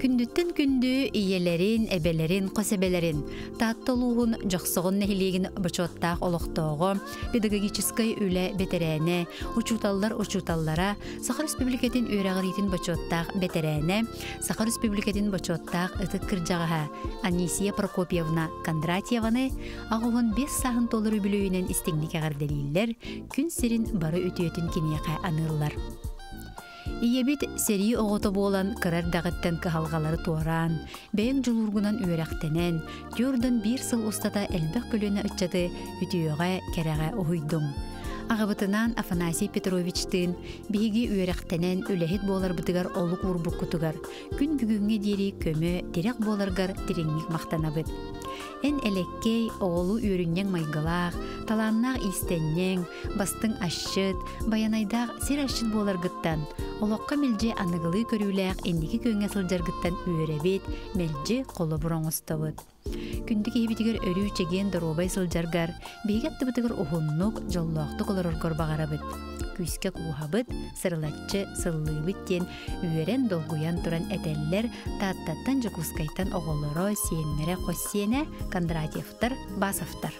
Күндүттэн күндү ийэлэрин, эбэлэрин, хос эбэлэрин, Таатта улууһун Дьохсоҕон нэһилиэгин бочуоттаах олохтооҕо, педагогическай үлэ бэтэрээнэ, учууталлар учууталлара, Саха Республикатын үөрэҕириитин бочуоттаах бэтэрээнэ, Саха Республикатын бочуоттаах ытык кырдьаҕаһа Анисия Прокопьевна Кондратьеваны 85 сааһын толору үбүлүөйүнэн истиҥник эҕэрдэлииллэр, күн сирин бары үтүөтүн киниэхэ аныыллар. Ийэбит сэрии оҕото буолан кыра эрдэҕиттэн кыһалҕалары туораан, бэйэҥ дьулуургунан үөрэхтэнэн, түөрдэн биир сыл устата элбэх көлүөнэ ыччаты үтүөҕэ, кэрэҕэ уһуйдуҥ. Аҕабытынаан Афанасий Петровичтыын биһиги үөрэхтэнэн үлэһит буоларбытыгар олук уурбуккутугар күн бүгүҥҥэ диэри көмө, тирэх буоларгар дириҥник махтанабыт. Эн элэккэй, оҕолуу үөрүнньэҥ майгылаах, талааннаах иистэнньэҥ, бастыҥ асчыт, байанайдаах сир асчыт буоларгыттан, олоххо мэлдьи аныгылыы көрүүлээх инники күөҥҥэ сылдьаргыттан үөрэбит, мэлдьи холобур оҥостобут. Күндү киһибитигэр өрүү чэгиэн доруобай сылдьаргар, биһиги аттыбытыгар уһуннук, дьоллоохтук олороргор баҕарабыт. Күүскэ кууһабыт, сырылаччы сыллыыбыт диэн үөрэн долгуйан туран этэллэр Тааттаттан Дьокуускайтан оҕолоро, сиэннэрэ, хос сиэнэ Кондратьевтар, Басовтар.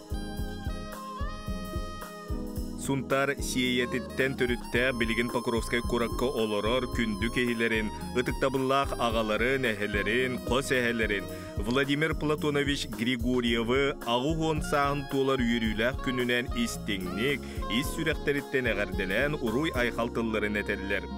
Сунтаар Сиэйэтиттэн төрүттээх билигин Покровскай куоракка олорор күндү киһилэрин, ытыктабыллаах аҕаларын, эһэлэрин, хос эһэлэрин Владимир Платонович Григорьевы 80 сааһын туолар үөрүүлээх күнүнэн истиҥник, ис сүрэхтэриттэн эҕэрдэлээн уруй-айхал тылларын этэллэр.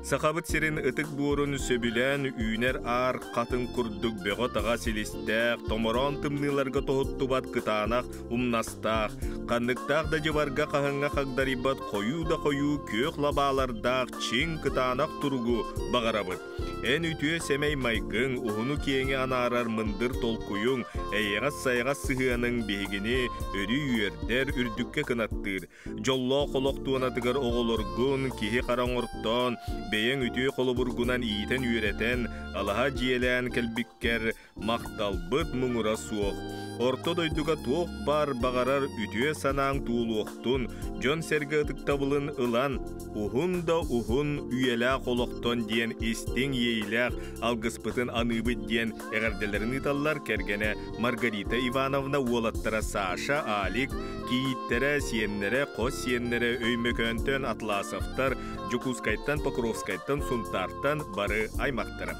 Сахабыт сирин ытык буорун сөбүлээн үүнэр аар хатыҥ курдук бөҕө-таҕа силистээх, томороон тымныыларга тоһуттубат кытаанах умнастаах, ханныктаах да дьыбарга хаһыҥҥа хагдарыйбат хойуу да хойуу күөх лабаалардаах чиҥ кытаанах туругу баҕарабыт. Эн үтүө сэмэй майгыҥ, уһуну-киэҥи анаарар мындыр толкуйуҥ, эйэҕэс-сайаҕас сыһыаныҥ биһигини өрүү үөрдэр, үрдүккэ кынаттыыр. Дьоллоох олох туонатыгар оҕолоргун киһи-хара оҥортоон, бэйэҥ үтүө холобургунан иитэн-үөрэтэн, алаһа дьиэлээн кэлбиккэр Махталбыт муҥура суох. Орто дойдуга туох баар баҕарар үтүө санааҥ туолуохтун, дьон-сэргэ ытыктабылын ылан, уһун да уһун үйэлээх олохтон диэн истиҥ иэйиилээх алгыспытын аныыбыт диэн эҕэрдэлэрин ыыталлар кэргэнэ Маргарита Ивановна уолаттара Саша, Алик, кийииттэрэ, сиэннэрэ, хос сиэннэрэ Өймөкөөнтөн Атласовтар, Дьокуускайтан, Покровскайтан, Сунтаартан бары аймахтара.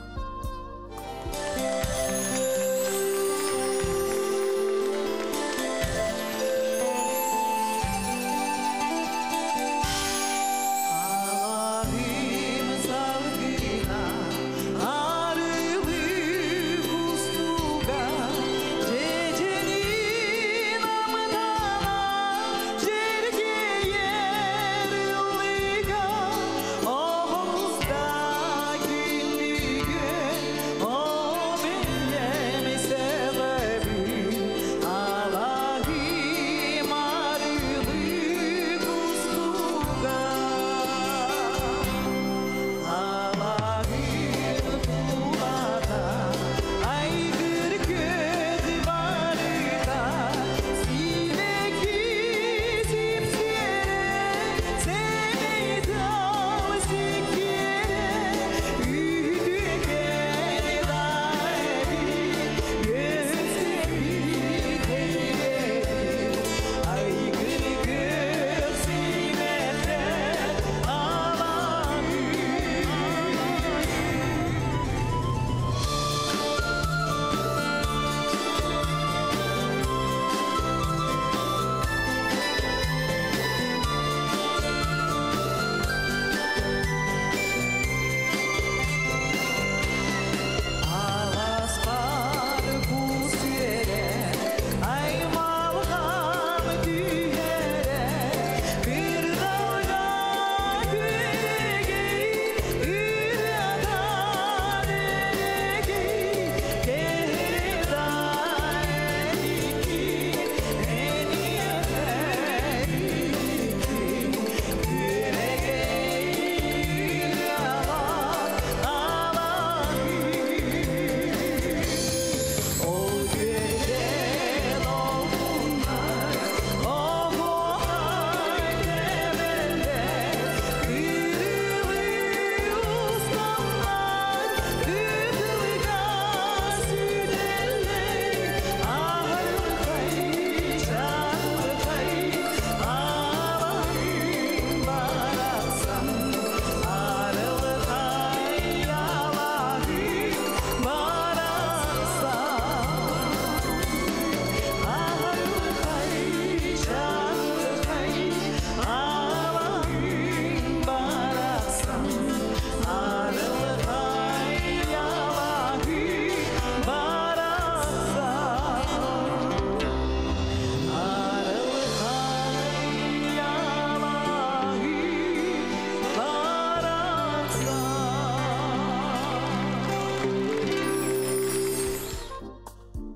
Алаһым салгына, арылы кустуга, дьэдьэнин амтана, дьэргэйэр ыллыга, оҕуста күндүгүн.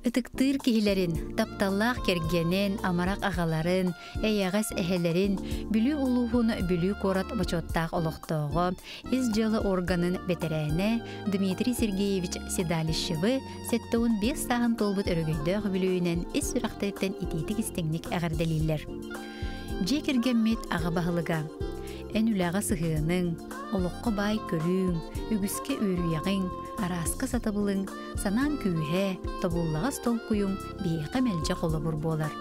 Ытыктыыр киһилэрин, тапталлаах кэргэнин, амарах аҕаларын, эйэҕэс эһэлэрин, Бүлүү улууһун Бүлүү куорат бочуоттаах олохтооҕо, ис дьыала органын бэтэрээнэ Дмитрий Сергеевич Седалищевы 75 сааһын туолбут өрөгөйдөөх үбүлүөйүнэн ис сүрэхтэриттэн итиитик-истиҥник эҕэрдэлииллэр. Дьиэ кэргэммит аҕа баһылыга Эн үлэҕэ сыһыаныҥ, олоххо баай көрүүҥ, үгүскэ үөрүйэҕиҥ, арааска сатабылыҥ, санаан күүһэ, тобуллаҕас толкуйуҥ биһиэхэ мэлдьи холобур буолар.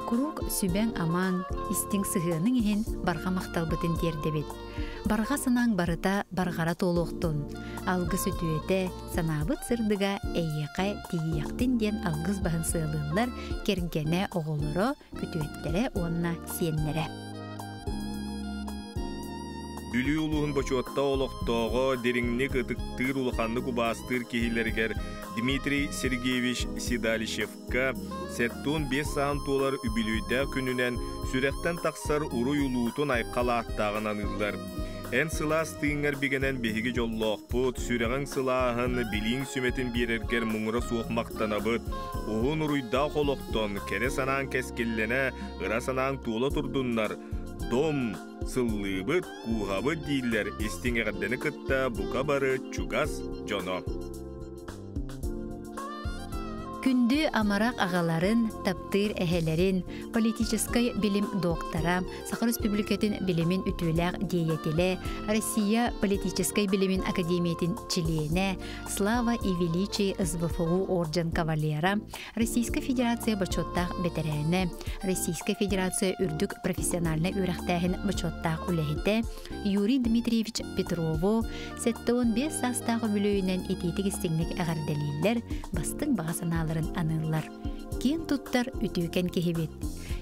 Куруук сүбэҥ-амаҥ, истиҥ сыһыаныҥ иһин барҕа махталбытын тиэрдэбит. Барҕа санааҥ барыта барҕара туолуохтун. Алгыс үтүөтэ, санаабыт сырдыга эйиэхэ тиийиэхтин диэн алгыс баһын сыалыыллар кэргэнэ, оҕолоро, күтүөттэрэ уонна сиэннэрэ. Бүлүү улууһун бочуотта олохтооҕо дириҥник ытыктыыр улаханнык убаастыыр киһилэригэр Дмитрий Сергеевич Седалищевка 75 сааһын туолар үбүлүөйдээх күнүнэн сүрэхтэн тахсар уруй улуутун айхал ааттааҕын аныыллар. Эн сылаас тыыҥҥар бигэнэн биһиги дьоллоохпут, сүрэҕиҥ сылааһын, билииҥ сүмэтин биэрэргэр муҥура суох махтанабыт. Уһун уруйдаах олохтон кэрэ санааҥ кэскиллэнэ, ыра санааҥ туола турдуннар. Дом, сыллыыбыт, кууһабыт дииллэр истиҥ эҕэрдэни кытта бука бары чугас дьоно. Күндү амарах аҕаларын, таптыыр эһэлэрин, политическай билим доктора, Саха Республикатын билимин үтүөлээх деятелэ, Россия политическай билимин академиятын чилиэнэ, Слава и величие СВФУ орден кавалера, Российскай Федерация бочуоттаах бэтэрээнэ, Российскай Федерация үрдүк профессиональнай үөрэхтээһин бочуоттаах үлэһитэ Юрий Дмитриевич Петрову 75 саастаах үбүлүөйүнэн итиитик истиҥник эҕэрдэлииллэр, бастыҥ баҕа санааларын аныыллар. Киэн туттар үтүөкэн киһибит.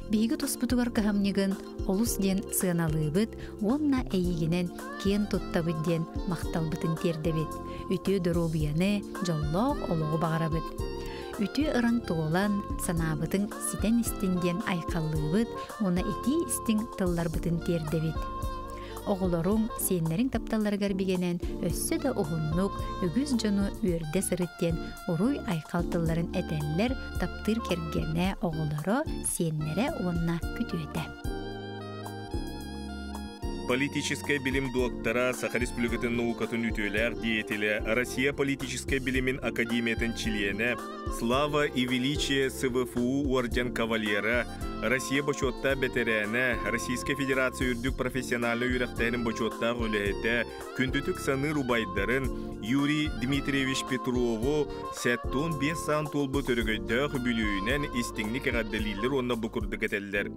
Биһиги туспутугар кыһамньыгын олус диэн сыаналыыбыт уонна эйигинэн киэн туттабыт диэн махталбытын тиэрдэбит. Үтүө доруобуйаны, дьоллоох олоҕу баҕарабыт. Үтүө ыраҥ туолан, санаабытыҥ ситэн истин диэн айхаллыыбыт уонна итии истиҥ тылларбытын тиэрдэбит. Оҕолоруҥ, сиэннэриҥ тапталларыгар бигэнэн өссө да уһуннук, үгүс дьону үөрдэ сырыт диэн уруй-айхал тылларын этэллэр таптыыр кэргэнэ, оҕолоро, сиэннэрэ уонна күтүөтэ. Политическай билим доктора, Саха Республикатын наукатын үтүөлээх деятелэ, Россия политическай билимин академиятын чилиэнэ, Слава и величие СВФУ орден кавалера, Россия бочуоттаах бэтэрээнэ, Российскай Федерация үрдүк профессиональнай үөрэхтээһинин бочуоттаах үлэһитэ, күндүтүк саныыр убайдарын Юрий Дмитриевич Петрову 75 саан туолбут өрөгөйдөөх үбүлүөйүнэн истиҥник эҕэрдэлииллэр уонна бу курдук этэллэр.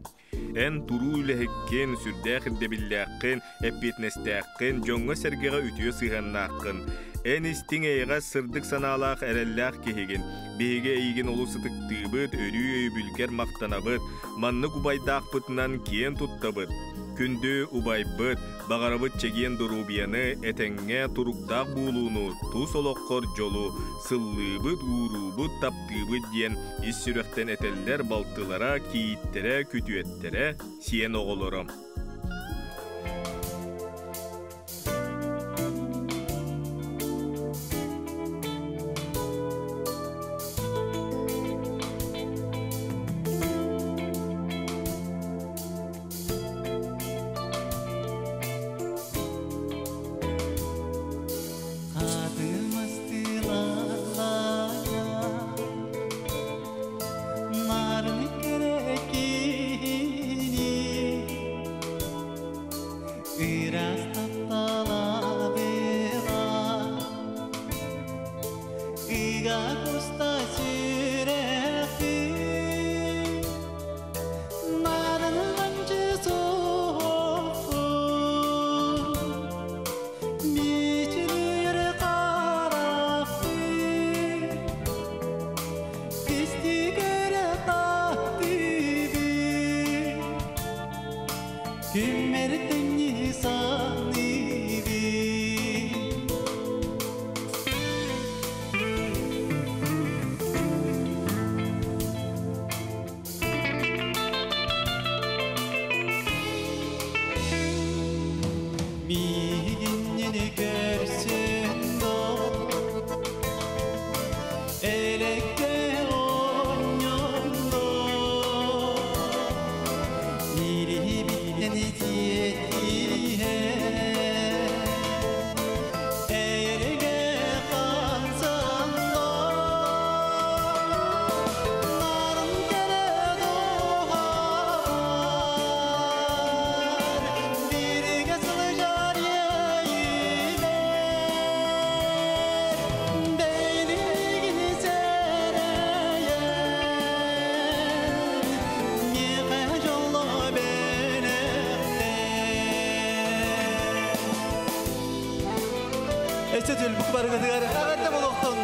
Эн туруу үлэһиккин, сүрдээх ирдэбиллээххин, эппиэтинэстээххин, дьоҥҥо-сэргэҕэ үтүө сыһыаннааххын. Эн истиҥ эйэҕэс сырдык санаалаах эрэллээх киһигин. Биһиги эйигин олус ытыктыыбыт, өрүү өйөбүлгэр махтанабыт, маннык убайдаахпытынан киэн туттабыт. Күндү убайбыт, баҕарабыт чэгиэн доруобуйаны, этэҥҥэ туруктаах буолууну, тус олоххор дьолу, сыллыыбыт, ууруубут, таптыыбыт диэн ис сүрэхтэн этэллэр балтылара, кийииттэрэ, күтүөттэрэ, сиэн оҕолоро. Өссө төгүл барыгытыгар эҕэрдэ буолуохтун!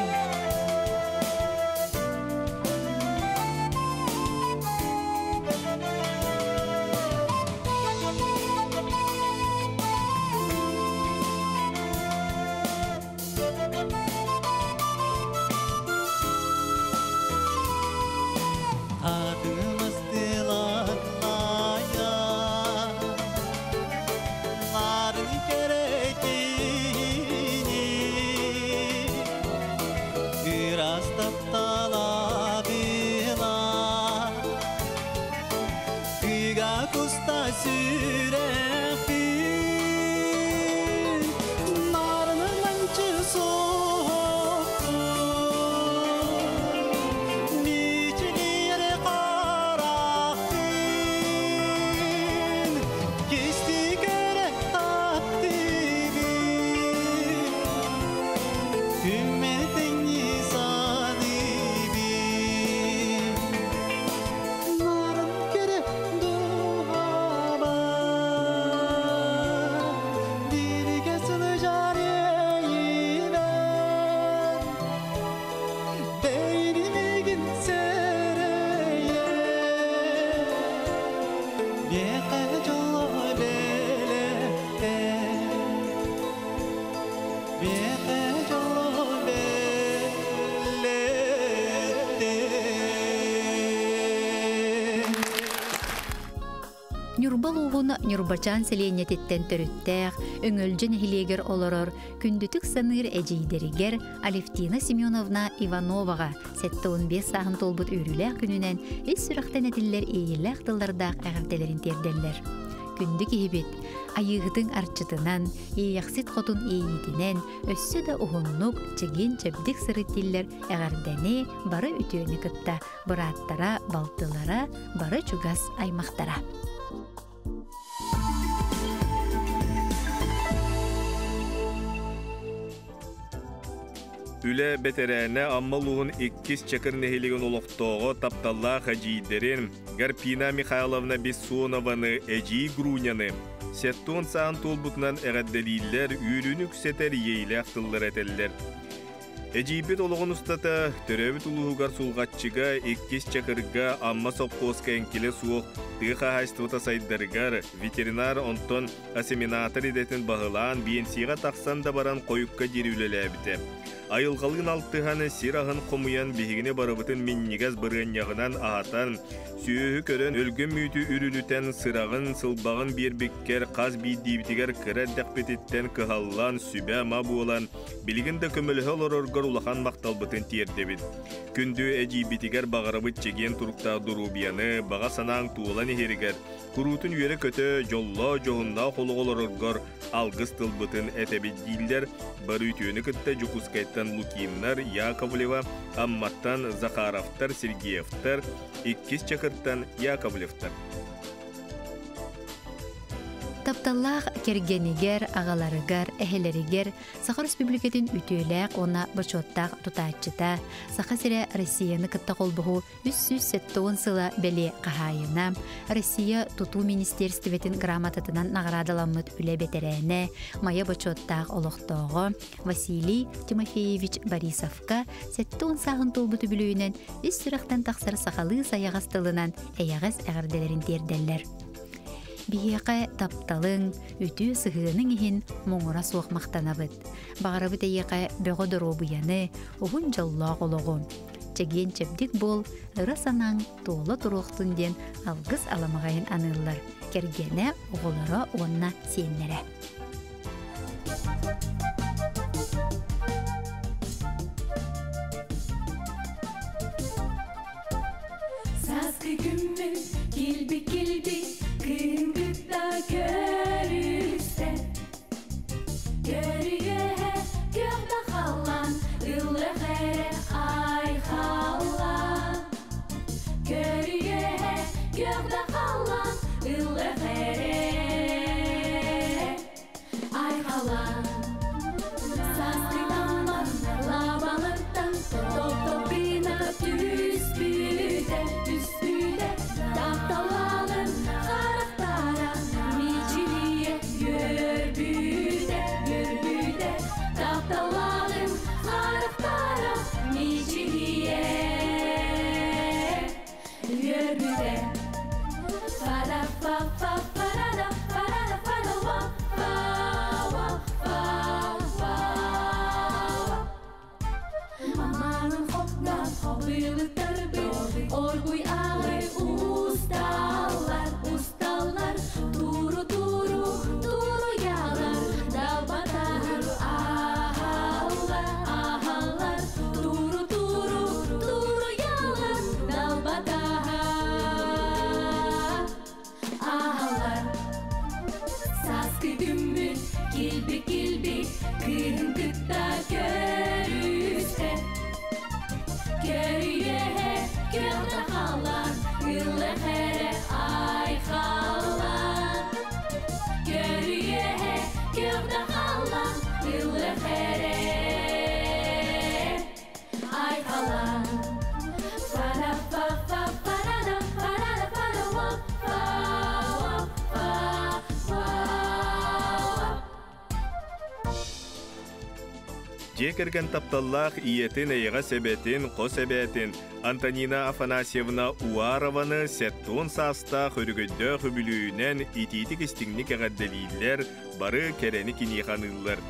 Ньурба улууһун Ньурбачаан сэлиэнньэтиттэн төрүттээх, Өҥөлдьө нэһилиэгэр олорор, күндүтүк саныыр эдьиийдэригэр Алевтина Семеновна Ивановаҕа 75 сааһын туолбут үөрүүлээх күнүнэн ис сүрэхтэн этиллэр иэйиилээх тыллардаах эҕэрдэлэрин тиэрдэллэр. Күндү киһибит, айыыһытыҥ арчытынан, иэйэхсит хотун иэйиитинэн өссө да уһуннук, чэгиэн-чэбдик сырыт дииллэр эҕэрдэни бары үтүөнү кытта бырааттара, балтылара, бары чугас аймахтара. Үлэ бэтэрээнэ Амма улууһун иккис Чакыр нэһилиэгин олохтооҕо тапталлаах эдьиийдэрин Гарпина Михайловна Бессонованы, эдьиий Груняны сэттион саан туолбутунан эҕэрдэлииллэр, үөрүүнү үксэтэр иэйилээх тыллар этэллэр. Эдьиийбит олоҕун устата төрөөбүт улууһугар Сулҕаччыга, иккис Чакырга Амма сопхуоска эҥкилэ суох тыа хаһаайыстыбата сайдарыгар ветеринар, онтон осеменатор идэтин баһылаан, биэнсийэҕэ тахсан да баран хойукка диэри үлэлээбитэ. Айылҕалыын алтыһан, сир аһын хомуйан, биһигини барыбытын минньигэс барыанньаҕынан аһатан, сүөһү көрөн, өлгөм үүтү үрүлүтэн, сыраҕын, сылбаҕын биэрбиккэр хас биирдиибитигэр кыра эрдэхпититтэн кыһаллан, сүбэ-ама буолан, билигин да көмөлөһө олороргор улахан махталбытын тиэрдэбит. Күндү эдьиийбитигэр баҕарабыт чэгиэн туруктаах доруобуйаны, баҕа санааҥ туолан иһэригэр, куруутун үөрэ-көтө, дьоллоо, дьоһуннаах олоҕу олороргор алгыс тылбытын этэбит дииллэр. Бары үтүөнү кытта Дьокуускайтан Лукиннар, Яковлева, Амматтан Захаровтар, Сергеевтар, иккис Чакыртан Яковлевтар. Тапталлаах кэргэнигэр, аҕаларыгар, эһэлэригэр Саха Республикатын үтүөлээх уонна бочуоттаах тутааччыта, Саха сирэ Россияны кытта холбоһуу 370 сыла бэлиэ хаһаайына, Россия тутуу министиэристибэтин грамотатынан наҕараадаламмыт үлэ бэтэрээнэ, Майа бочуоттаах олохтооҕо Василий Тимофеевич Борисовка 70 сааһын туолбут үбүлүөйүнэн ис сүрэхтэн тахсар сахалыы сайаҕас тылынан эйэҕэс эҕэрдэлэрин тиэрдэллэр. Биһиэхэ тапталыҥ, үтүө сыһыаныҥ иһин муҥура суох махтанабыт. Баҕарабыт эйиэхэ бөҕө доруобуйаны, уһун дьоллоох олоҕу. Чэгиэн-чэбдик буол, ыра санааҥ туола туруохтун диэн алгыс аламаҕайын аныыллар кэргэнэ, оҕолоро уонна сиэннэрэ. Сааскы күммүт килбик-килбик, кыым кытта көрүстэ. Көрүөһэ күөх да халлаан, ыллыах эрэ айхаллаан. Көрүөһэ күөх да халлаан, ыллыах эрэ айхаллаан. Сааскы таммах лабалыттан топ-топ гына түспүтэ, түспүтэ. Тапталлаалын харахтара мичилийэ. Дьиэ кэргэн тапталлаах ийэтин эйэҕэс эбэтин, хос эбээтин Антонина Афанасьевна Уарованы 70 саастаах өрөгөйдөөх үбүлүөйүнэн итиитик-истиҥник эҕэрдэлииллэр, бары кэрэни киниэхэ аныыллар.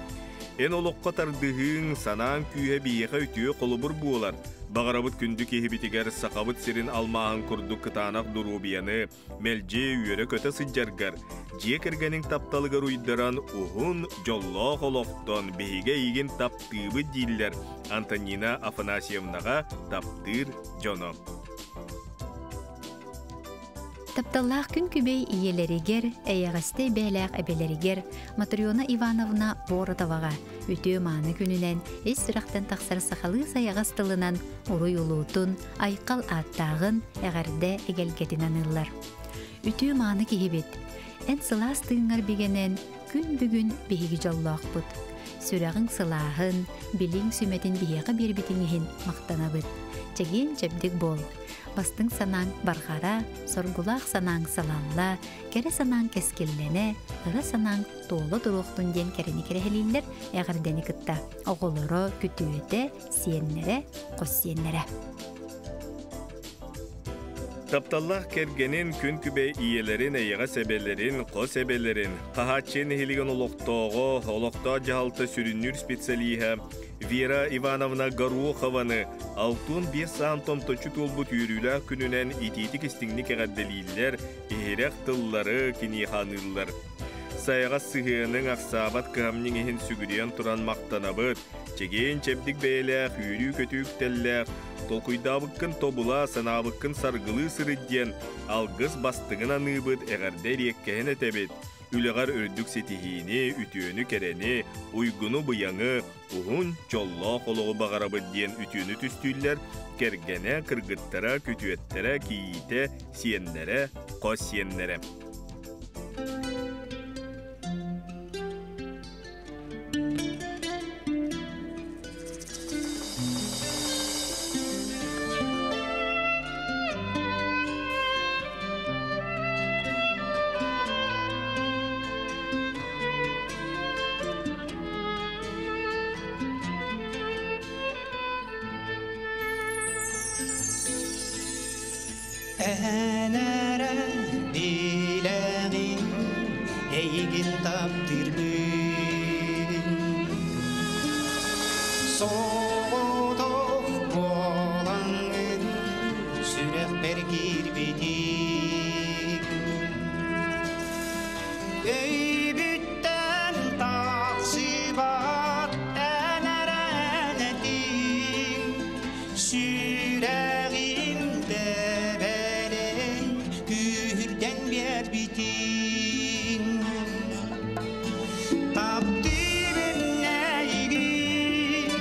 Эн олоххо тардыһыыҥ, санааҥ күүһэ биһиэхэ үтүө холобур буолар. Баҕарабыт күндү киһибитигэр Сахабыт сирин алмааһын курдук кытаанах доруобуйаны, мэлдьи үөрэ-көтө сылдьаргар, дьиэ кэргэниҥ тапталыгар уйдаран уһун, дьоллоох олохтон биһиги эйигин таптыыбыт дииллэр Антонина Афанасьевнаҕа таптыыр дьоно. Тапталлаах күн күбэй ийэлэригэр, эйэҕэстэй бэйэлээх эбэлэригэр Матрена Ивановна Воротоваҕа үтүө-мааны күнүнэн ис сүрэхтэн тахсар сахалыы сайаҕас тылынан уруй улуутун, айхал ааттааҕын, эҕэрдэ эгэлгэтин аныыллар. Үтүө-мааны киһибит, эн сылаас тыыҥҥар бигэнэн күн бүгүн биһиги дьоллоохпут. Сүрэҕиҥ сылааһын, билиҥ сүмэтин биһиэхэ биэрбитиҥ иһин махтанабыт. Чэгиэн-чэбдик буол. Бастыҥ санааҥ барҕара, соргулаах санааҥ салалла, кэрэ санааҥ кэскиллэнэ, ыра санааҥ туола туруохтун диэн кэрэни кэрэһэлииллэр эҕэрдэни кытта оҕолоро, күтүөтэ, сиэннэрэ, хос сиэннэрэ. Тапталлаах кэргэнин, күн күбэй ийэлэрин, эйэҕэс эбэлэрин, хос эбэлэрин, Хаһааччы нэһилиэгин олохтооҕо, олохтоох дьаһалта сүрүннүүр специалиһа Вера Ивановна Горохованы 65 саан томточчу туолбут үөрүүлээх күнүнэн итиитик-истиҥник эҕэрдэлииллэр, иһирэх тыллары киниэхэ аныыллар. Сайаҕас сыһыаныҥ ахсаабат кыһамньыҥ иһин сүгүрүйэн туран махтанабыт. Чэгиэн-чэбдик бэйэлээх, үөрүү-көтүү үктэллээх, толкуйдаабыккын тобула, санаабыккын саргылыы сырыт диэн алгыс бастыҥын аныыбыт, эҕэрдэ эриэккэһин этэбит. Үлэҕэр үрдүк ситиһиини, үтүөнү-кэрэни, уйгуну-быйаҥы, уһун, дьоллоох олоҕу баҕарабыт диэн үтүөнү түстүүллэр кэргэнэ, кыргыттара, күтүөттэрэ, кийиитэ, сиэннэрэ, хос сиэннэрэ. Эн эрэ билэҕин эйигин таптыырбын Соҕотох буолаҥҥын сүрэхпэр киирбитиҥ Өйбүттэн тахсыбат эн эрэн этиҥ Сүрэҕим тэбэрин күүһүрдэн биэрбитиҥ Таптыырын эйигин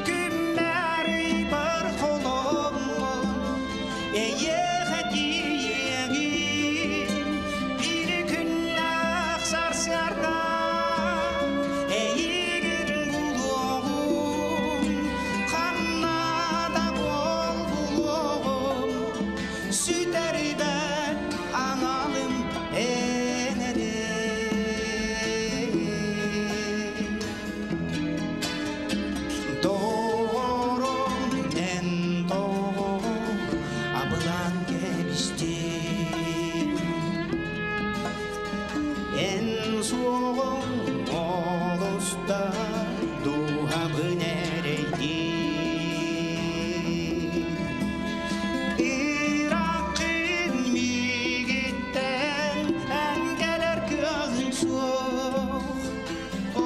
күммэр ыйбар холоммун Эйиэхэ тиийиэҕим биир күннээх сарсыарда Эйигин булуоҕум ханна да буол булуоҕум Сүтэрбэт аналым эн эрэ Доҕорум эн тоҕо абылаан кэбистиҥ Эн суоҕуҥ олуста дууһабын эрэйдиир Иракын миигиттэн эн кэлэр кыаҕыҥ суох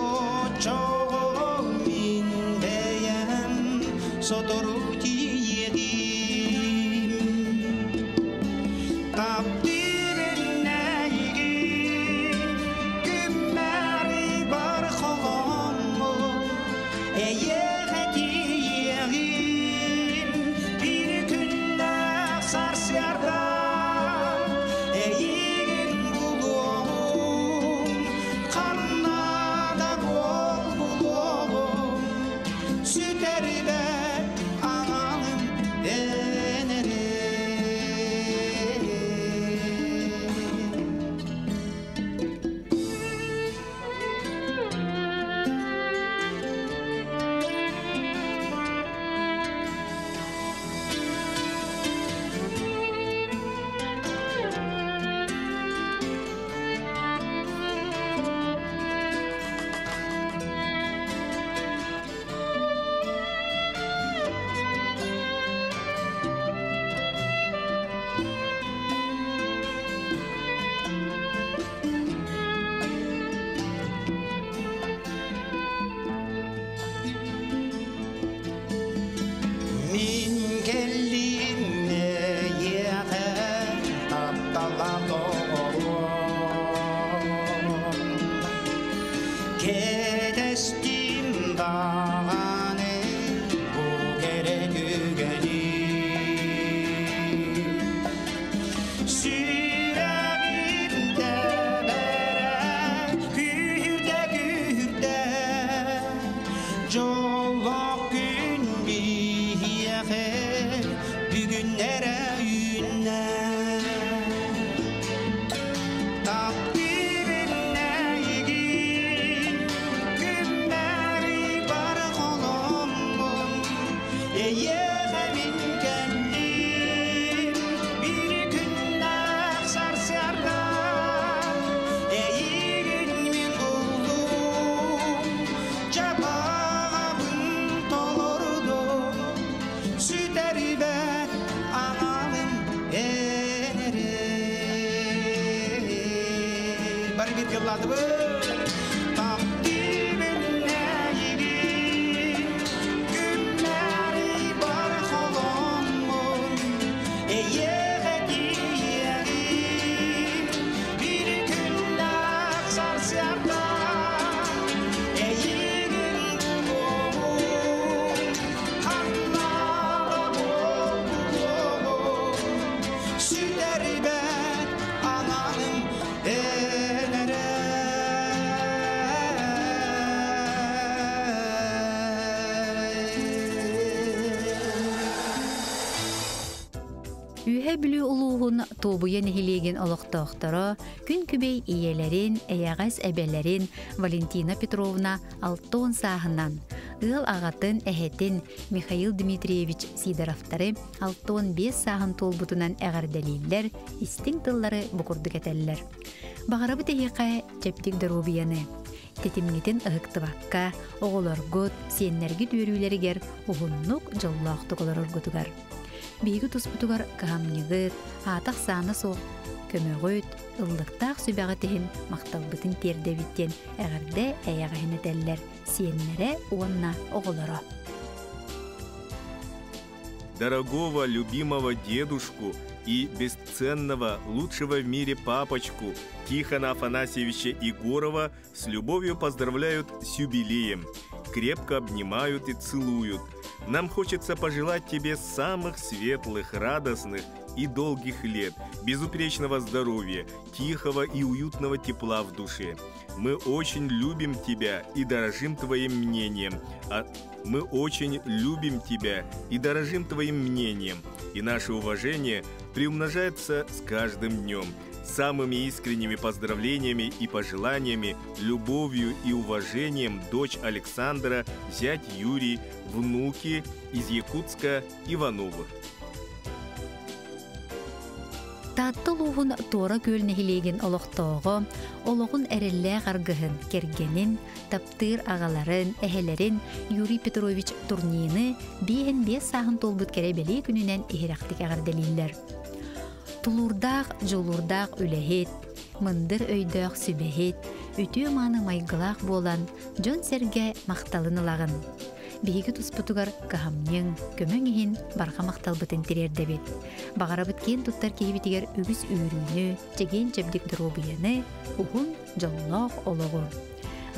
Оччоҕо мин бэйэм сотору тиийиэҕим Таптыырын эйигин күммэр бар холоммун Эйиэхэ тиийиэҕим биир күннээх сарсыарда Эйигин булуоҕум ханна да буол булуоҕум Сүтэрбэт Эйиэхэ мин кэллим биир күннээх сарсыарда Эйигин мин буллум Дьабаҕабын толордум Сүтэрбэт аналым эн эрэ Бары бир кыллаатыбыт Таптыыбын эйигин Күннэри бар холоммун Эйиэхэ тиийэҕин Бир күннээх сарсыарда Эйигин булуом Ханна да буолуом Сүтэрбэт аналым эн эрэ Үөһээ Бүлүү улууһун Туобуйа нэһилиэгин олохтоохторо күн күбэй ийэлэрин, эйэҕэс эбэлэрин Валентина Петровна 60 сааһынан, ыал аҕатын, эһэтин Михаил Дмитриевич Сидоровтары 65 сааһын туолбутунан эҕэрдэлииллэр, истиҥ тыллары бу курдук этэллэр. Баҕарабыт эһиэхэ чэбдик доруобуйаны, тэтимҥитин ыһыктыбакка, оҕолоргут, сиэннэргит үөрүүлэригэр уһуннук, дьоллоохтук олороргутугар. Биһиги туспутугар кыһамньыгыт, аатах-саана суох көмөҕүт, ыллыктаах сүбэҕит иһин махталбытын тиэрдэбит диэн эҕэрдэ эйэҕэһин этэллэр сиэннэрэ уонна оҕолоро. Дорогого, любимого дедушку и бесценного, лучшего в мире папочку Тихона Афанасьевича Егорова с любовью поздравляют с юбилеем, крепко обнимают и целуют. Нам хочется пожелать тебе самых светлых, радостных и долгих лет, безупречного здоровья, тихого и уютного тепла в душе. Мы очень любим тебя и дорожим твоим мнением. А мы очень любим тебя и дорожим твоим мнением. И наше уважение приумножается с каждым днем. Самыми искренними поздравлениями и пожеланиями, любовью и уважением дочь Александра, зять Юрий, внуки из Якутска Ивановых. Таатта улууһун Туора Күөл нэһилиэгин олохтооҕо, олоҕун эрэллээх аргыһын, кэргэнин, таптыыр аҕаларын, эһэлэрин Юрий Петрович Турнины биэһин биэс сааһын туолбут кэрэ бэлиэ күнүнэн иһирэхтик эҕэрдэлииллэр. Тулуурдаах, дьулуурдаах үлэһит, мындыр өйдөөх сүбэһит, үтүө-мааны майгылаах буолан, дьон-сэргэ махталын ылаҕын. Биһиги туспутугар кыһамньыҥ, көмөҥ иһин барҕа махталбытын тириэрдэбит. Баҕарабыт киэн туттар киһибитигэр үгүс үөрүүнү, чэгиэн-чэбдик доруобуйаны, уһун, дьоллоох олоҕу.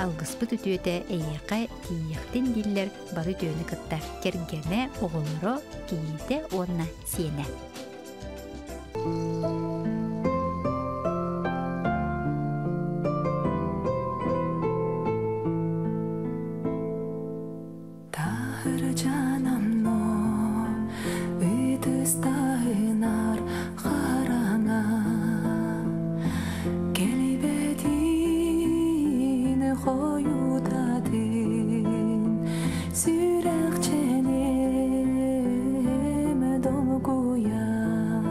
Алгыспыт үтүөтэ эйиэхэ тиийиэхтин дииллэр бары үтүөнү кытта кэргэнэ, оҕолоро, кийиитэ уонна сиэнэ. Ытыстаһынар хараҥа кэлбэтин хойутатын сүрэхчэнем долгуйар.